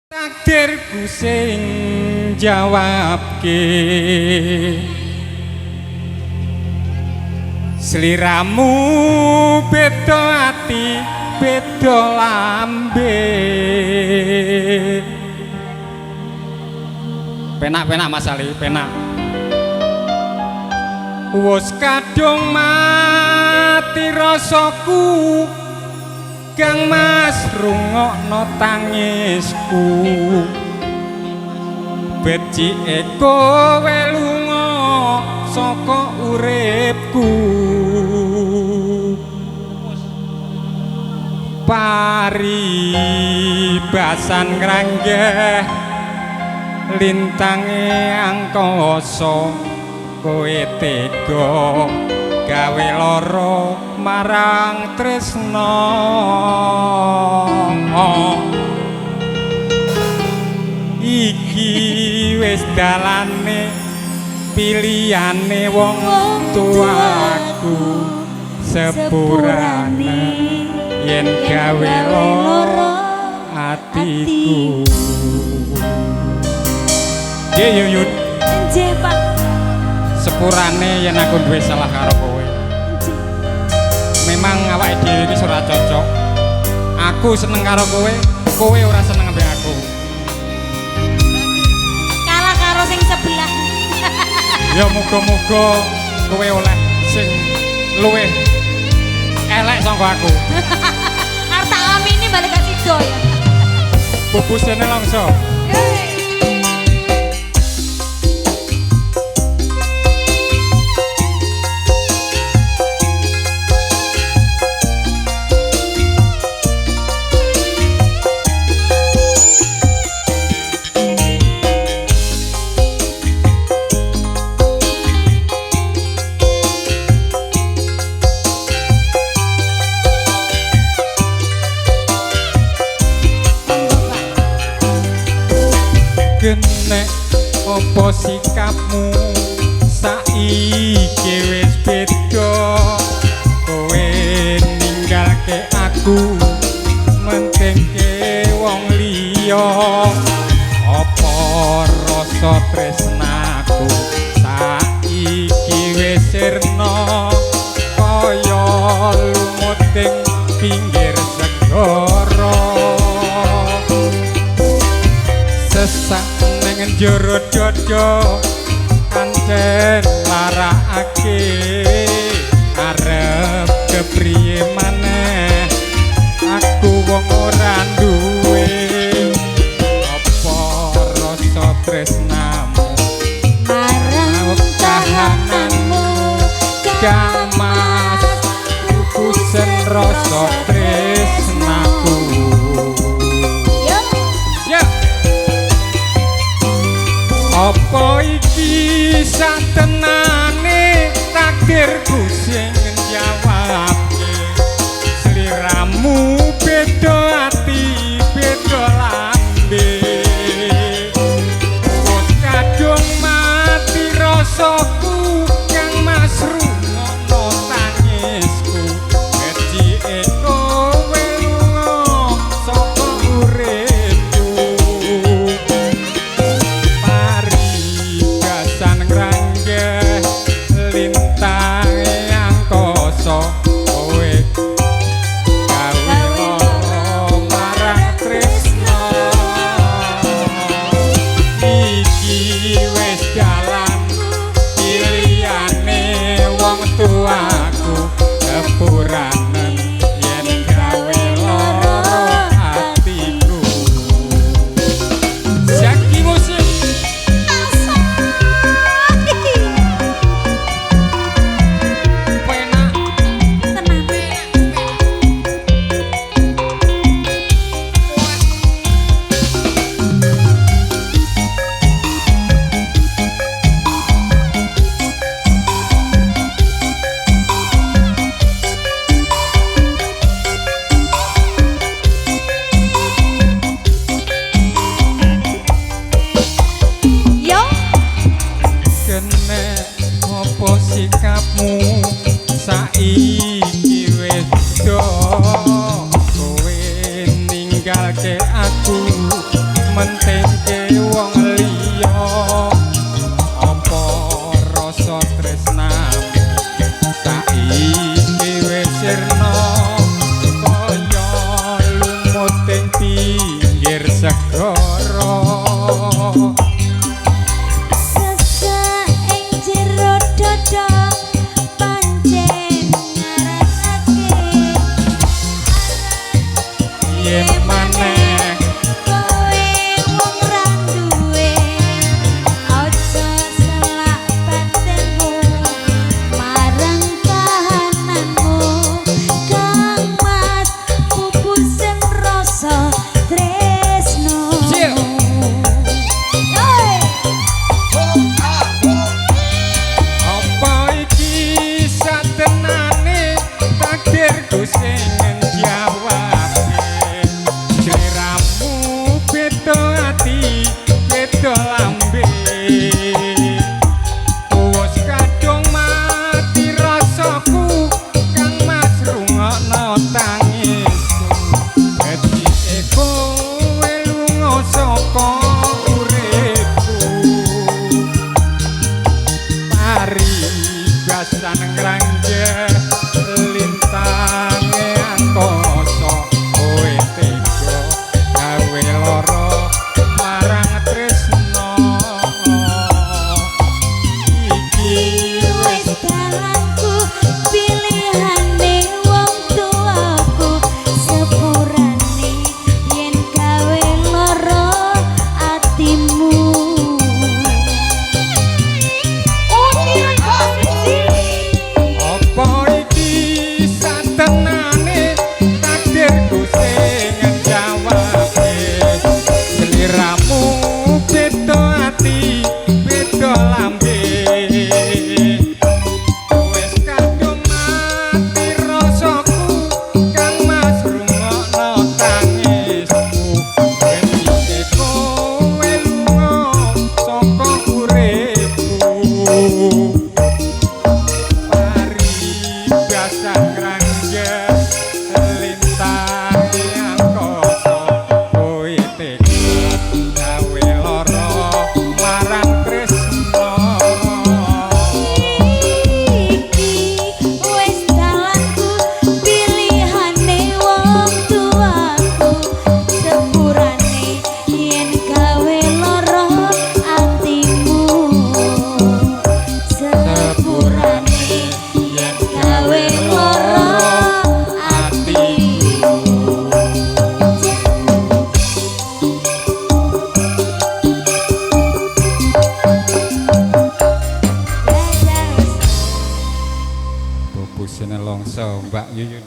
Takdirku sing jawabke. Sliramu beda ati beda lambe. Penak-penak Mas Ali, penak. Wis kadung mati rasaku, Kang Mas rungokno tangisku. Becike kowe lunga saka uripku. Paribasan ngranggeh lintange angkasa, kowe tega gawe lara marang tresna. Iki wis dalane pilihane wong tuaku, sepurane yen gawe lara atiku. Nggih Yuyun. Nggih Pak. Sepurane yen aku duwe salah karo kowe. Memang awake dhewe iki ora cocok. Aku seneng karo kowe, kowe ora seneng ambek aku. Kalah karo sing sebelah. Ya muga-muga kowe oleh sing luwih elek saka aku. Arep tak amini balik gak sido ya. Bubusene longso. Genek apa sikapmu saiki wis beda, kowe ninggalke aku mentingke wong liya. Apa rasa tresnaku saiki wis sirna kaya lumuting pinggir segara. Sesak neng njero dada kancen larakake, arep kepriye maneh aku wong ora duwe. Apa rasa tresnamu marang kahananmu, Kang Mas kusen rasa tresnaku. Ya. Apa iki satenane takdirku sing njawabke? Sliramu beda ati beda lambe. Wis kadung mati rasaku, Kang Mas rungokno tangisku. Becike kowe lunga saka uripku. Paribasan ngranggeh lintange angkasa. Mentingke wong liya, apa rasa tresnamu saiki wis sirna kaya lumut ing pinggir segara. Sesek ing jero dada pancen ngrasake. Piye maneh kowe wong ra duwe, aja selak batinmu marang kahananmu. Kang Mas pupusen rasa tresno. Cil. Oi. Apa iki satenane takdirku sing njawab? Sliramu beda ati, beda lambe. Wis kadung mati rasaku, Kang Mas rungokno tangisku. Becike kowe lunga saka uripku. Paribasan ngranjeh lintange angkasa, kowe tega gawe lara marang tresna iki. Wis dalanku pilihane wong tuaku, sepurane yen gawe lara atimu. Apa iki satenane takdirku sing njawab? Sliramu beda ati, beda lambe. Wis kadung mati rasaku, Kang Mas rungokno tangisku. Becike kowe lunga saka uripku. Paribasan ngranjeh lintange angkasa, kowe tega gawe lara marang tresna. Iki wis dalanku pilihane wong tuaku, sepurane yen gawe lara atimu. Sepurane yen gawe lara atimu. Pupusene longso Mbak Yuyun.